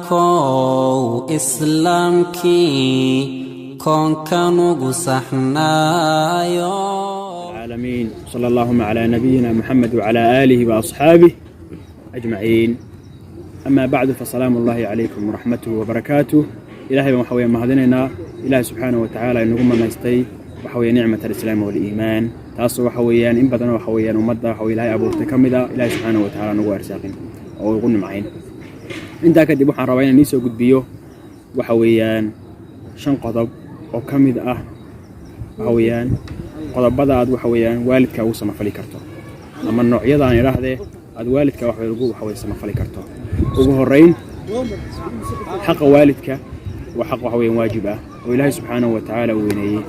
Islaamkow islaamkii koonkanugu saxnaayo. العالمين، صلى اللهم على نبينا محمد وعلى آله وأصحابه أجمعين، أما بعد، فسلام الله عليكم ورحمته وبركاته. إلهي baan waxa weeye mahadinaynaa. Ilaahay subxaanahu wa tacaala inagu manaystay waxa weeye nicmat alislaam waliimaan, taasoo waxa weeyaan in badan waxa weeyaan ummadda waxa weye Ilaahay abuurtay ka mid a Ilaahay subxaanahu wa tacaala nagu arsaaqin oo ugu nimcayn. Intaa kadib, waxaan rabaa inaan iisoo gudbiyo waxa weeyaan shan qodob oo ka mid ah waxa weeyaan qodobada aad waxa weeyaan waalidka ugu samafali karto, ama noocyadaan idhaahdee aad waalidka wax ugu waxa weye samafali karto. Ugu horreyn, xaqa waalidka waa xaq waxa weeyaan waajib ah oo Ilaahay subxaanahu wa tacaala uu weyneeyey.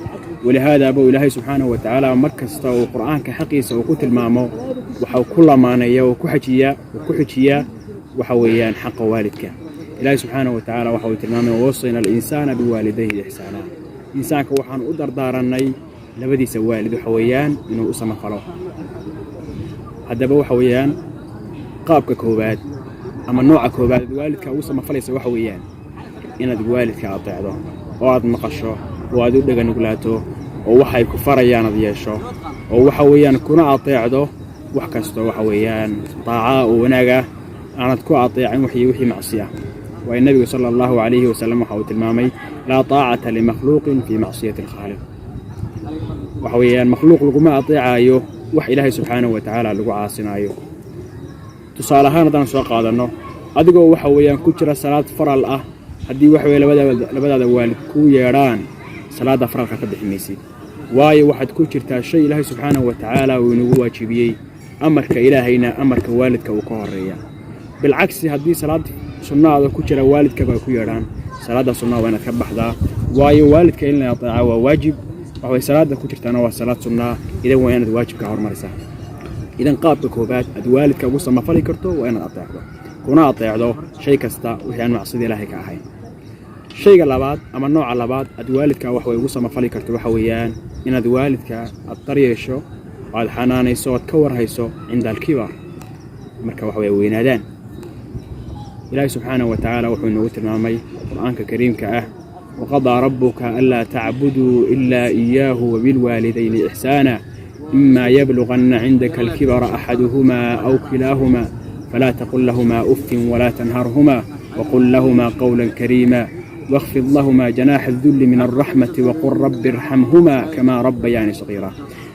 Walihaadaaba uu Ilaahay subxaanahu wa tacaala mar kasta uu Qur'aanka xaqiisa uu ku tilmaamo, waxau ku lamaaneeya oo ku xajiyaa oo ku xijiyaa waxa weeyaan xaqa waalidka. Ilaahay subxaanahu wa tacaala waxa uu tilmaamay: "Wawasayna alinsaana biwaalidayhi ixsaana." Insaanka waxaan u dardaarannay labadiisa waalid waxa weeyaan inuu u samafalo. Haddaba waxa weeyaan qaabka koowaad ama nooca koowaad aad waalidka ugu samafalaysa waxa weeyaan inaad waalidka adeecdo oo aad maqasho oo aad u dhega nuglaato oo waxay ku farayaan aad yeesho, oo waxa weeyaan kuna adeecdo wax kastoo waxa weeyaan daaca oo wanaag ah, aanad ku adeecin wixii macsi ah. Waayo, Nebigu sala Allahu calayhi wasalam waxa uu tilmaamay: "Laa taacata limakhluuqin fii macsiyati alkhaaliq." Waxa weeyaan makhluuq laguma adeecaayo wax Ilaahay subxaanahu wa tacaala lagu caasinaayo. Tusaale ahaan, haddaan soo qaadanno, adigoo waxa weeyaan ku jira salaad faral ah, haddii waxa weye labadaada waalid kuu yeedhaan, salaadda faralka ka bixi maysid, waayo waxaad ku jirtaa shay Ilaahay subxaanahu wa tacaala uu inagu waajibiyey. Amarka Ilaahayna amarka waalidka uu ka horreeya. Bilcagsi, haddii salaad sunnaada ku jira waalidkaba ay ku yeedhaan, salaadda sunnada waa inaad ka baxdaa, waayo waalidka in la adeeca waa waajib. Waxaway salaadda ku jirtaana waa salaad sunnaa, idan waa inaad waajibka hormarisaa. Idan qaabka koobaad aad waalidka ugu samafali karto waa inaad adeecdo, kuna adeecdo shay kasta wixii aan macsida Ilaahay ka ahayn. Shayga labaad ama nooca labaad aad waalidka wax way ugu samafali karto waxa weeyaan inaad waalidka aad daryeesho oo aad xanaanayso, aad ka warhayso cinda alkibar, marka wax way weynaadaan. Ilaahay subxaanahu wa tacaala wuxuu inoogu tilmaamay Qur'aanka kariimka ah: "Waqadaa rabbuka anlaa tacbuduu ilaa iyaahu wabilwaalidayni ixsaana, ima yabluganna cindaka alkibara axaduhumaa aw kilaahumaa falaa taqul lahumaa uffin walaa tanharhumaa waqul lahumaa qawlan kariima واخفض لهما جناح الذل من الرحمة وقل رب ارحمهما كما ربياني صغيرا."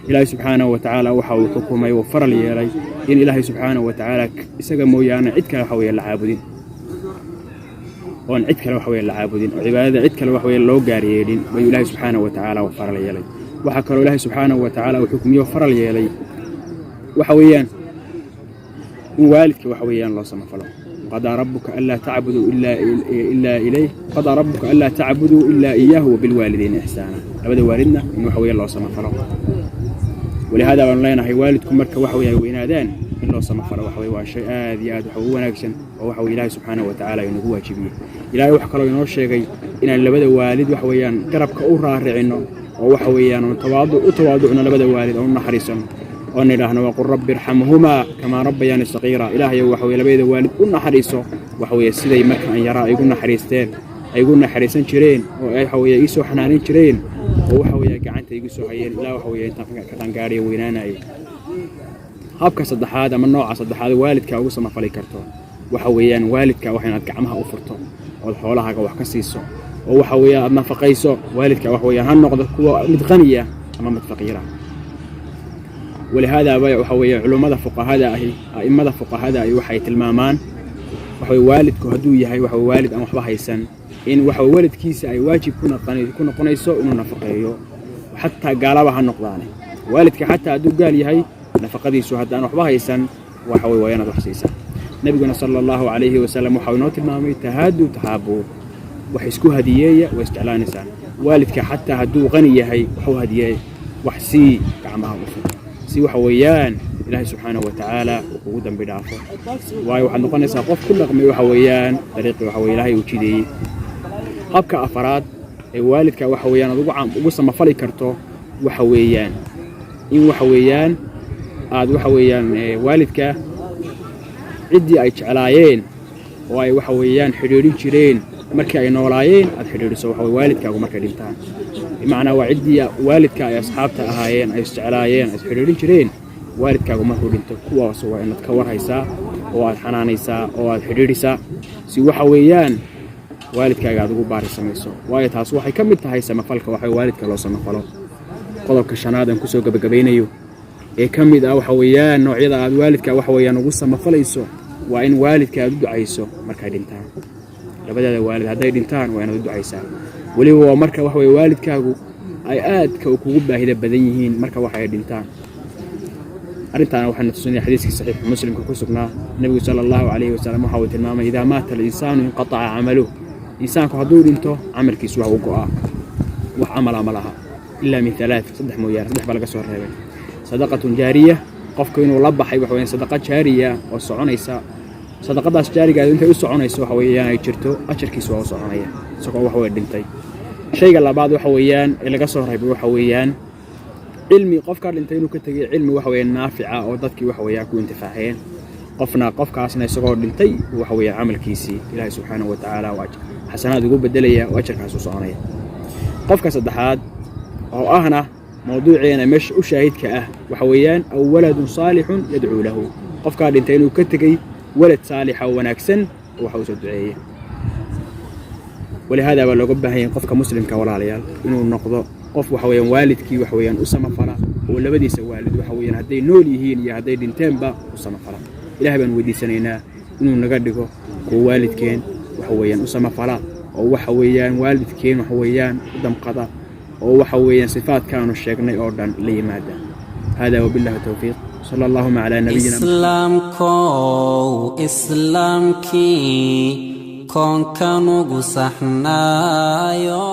Ilaahay subxaanahu wa tacaala waxa uu xukumay oo faral yeelay in Ilaahay subxaanahu wa tacaala isaga mooyaane cid kale waxa weeye la caabudin, oon cid kale waxa weye la caabudin, oo cibaadada cid kale wax weye loo gaar yeelin bayuu Ilaahay subxaanahu wa tacaala uu faral yeelay. Waxaa kaloo Ilaahay subxaanahu wa tacaala uu xukmiyo faral yeelay waxa weeyaan in waalidka waxa weeyaan loo samafalo. قضى ربك ألا تعبدوا إلا إليه، قضى ربك ألا تعبدوا إلا إياه وبالوالدين إحسانا. Labada waalidna in waxa weeye loo samafalo. Walihaada baanu leenahay, waalidku marka waxa weeye ay weynaadaan in loo samafalo waxa weye waa shay aad iyo aad waxa u wanaagsan oo waxa weye Ilaahay subxaanahu wa tacaala inagu waajibiyey. Ilaahay wax kaloo inoo sheegay inaan labada waalid waxa weeyaan garabka u raaricino, oo waxa weeyaan tawaaduc u tawaaducno labada waalid oo u naxariisano oo nidhaahno: "Waqul rabbi irxamhumaa kamaa rabbayaani saqiira." Ilaahayow, waxa weye labada waalid u naxariiso waxa weeye siday marka aan yaraa igu naxariisteen, ay igu naxariisan jireen, oo ay waxa weeye ii soo xanaanin jireen, oo waxa weeye gacanta igu soo hayeen ilaa waxa weeye intaan ka qangaadhiyo weynaanayay. Habka saddexaad ama nooca saddexaad waalidka ugu samafali karto waxa weeyaan waalidka wax inaad gacmaha u furto ood xoolahaaga wax ka siiso, oo waxa weeyaan aad nafaqayso waalidka, wax weeyaan ha noqdo kuwa mid qaniya ama mid faqiira. Walihaada ba waxa weeye culummada fuqahada ahi, a'immada fuqahada ahi, waxay tilmaamaan waxa weye waalidku hadduu yahay waxa waalid aan waxba haysan, in waxa waalidkiisa ay waajib ku noqonayso inuu nafaqeeyo, xataa gaalaba ha noqdaane. Waalidka xataa hadduu gaal yahay, nafaqadiisu haddaan waxba haysan waxa weye waa inaad wax siisaa. Nebiguna sala Allahu calayhi wasalam waxau inoo tilmaamay: "Tahaaduu taxaabuu." Wax isku hadiyeeya, way isjeclaanaysaan. Waalidka xataa hadduu qani yahay, waxu hadiyeey, wax sii, gacmaha u fur, si waxa weeyaan Ilaahay subxaanahu wa tacaala uu kugu dambi dhaafo, waayo waxaad noqonaysaa qof ku dhaqmay waxa weeyaan dariiqii waxa weye Ilaahay uu jideeyey. Habka afaraad ee waalidka waxa weeyaan aad ugu samafali karto waxa weeyaan in waxa weeyaan aad waxa weeyaan waalidka ciddii ay jeclaayeen Oo ay waxa weeyaan xidhiidhin jireen markii ay noolaayeen aad xidhiidhiso waxa weye waalidkaagu markay dhintaan. Bimacnaa, waa ciddii waalidka ay asxaabta ahaayeen, ay isjeclaayeen, ay isxidhiidhin jireen. Waalidkaagu markuu dhinto, kuwaas waa inaad ka warhaysaa oo aad xanaanaysaa oo aad xidhiidhisaa, si waxa weeyaan waalidkaaga aad ugu baari samayso, waayo taas waxay ka mid tahay samafalka, waxa waalidka loo samafalo. Qodobka shanaad aan kusoo gabagabaynayo ee ka mid ah waxa weeyaan noocyada aad waalidka waxa weeyaan ugu samafalayso waa in waalidka aad u ducayso markay dhintaan. Labadaada waalid hadday dhintaan, waa inaad u ducaysaa. Weliba waa marka waxa weye waalidkaagu ay aadka kugu baahida badan yihiin marka waxa ay dhintaan. Arrintaana waxaana tusinaya xadiiskii saxiixu Muslimka ku sugnaa. Nebigu sala Allahu calayhi wasalam waxa uu tilmaamay: "إذا مات الإنسان انقطع عمله." Insaanku hadduu dhinto, camalkiisu wax u go'aa, wax camala ma laha, إلا من ثلاث, saddex mooyaane. Saddex baa laga soo reebay: صدقة جارية, qofku inuu la baxay waxa weeyaan sadaqa jaariya oo soconaysa. Sadaqadaas jaarigaadu intay u soconayso waxa weeyaan ay jirto, ajarkiisu waa u soconaya isagoo wax wey dhintay. Shayga labaad waxa weeyaan ee laga soo reebay waxa weeyaan cilmi, qofkaa dhintay inuu ka tegay cilmi waxa weeyaan naafica oo dadkii waxa weeyaan ku intifaaceen. Qofna qofkaasna isagoo dhintay waxa weeyaan camalkiisii Ilaahay subxaanahu wa tacaala waa xasanaad ugu bedelaya oo ajarkaas u soconaya. Qofka saddexaad oo ahna mawduuceena meesha u shaahidka ah waxa weeyaan: "أو ولد صالح يدعو له", qofkaa dhintay inuu ka tegey walad saalixa oo wanaagsan oo waxa uu soo duceeya. ولهذا baa looga baahan yahay qofka Muslimka, walaalayaal, inuu noqdo qof waxa weeyaan waalidkii waxa weeyaan u samafala, oo labadiisa waalid waxa weeyaan hadday nool yihiin iyo hadday dhinteenba u samafala. Ilahay baan weydiisanaynaa inuu naga dhigo kuwa waalidkeen waxa weeyaan u samafala, oo waxa weeyaan waalidkeen waxa weeyaan u damqada, oo waxa weeyaan sifaadkaanu sheegnay oo dhan la yimaada. هذا وبالله التوفيق، صلى اللهم على نبينا. Islaamkow, Islaamkii koonkanugu saxnaayo.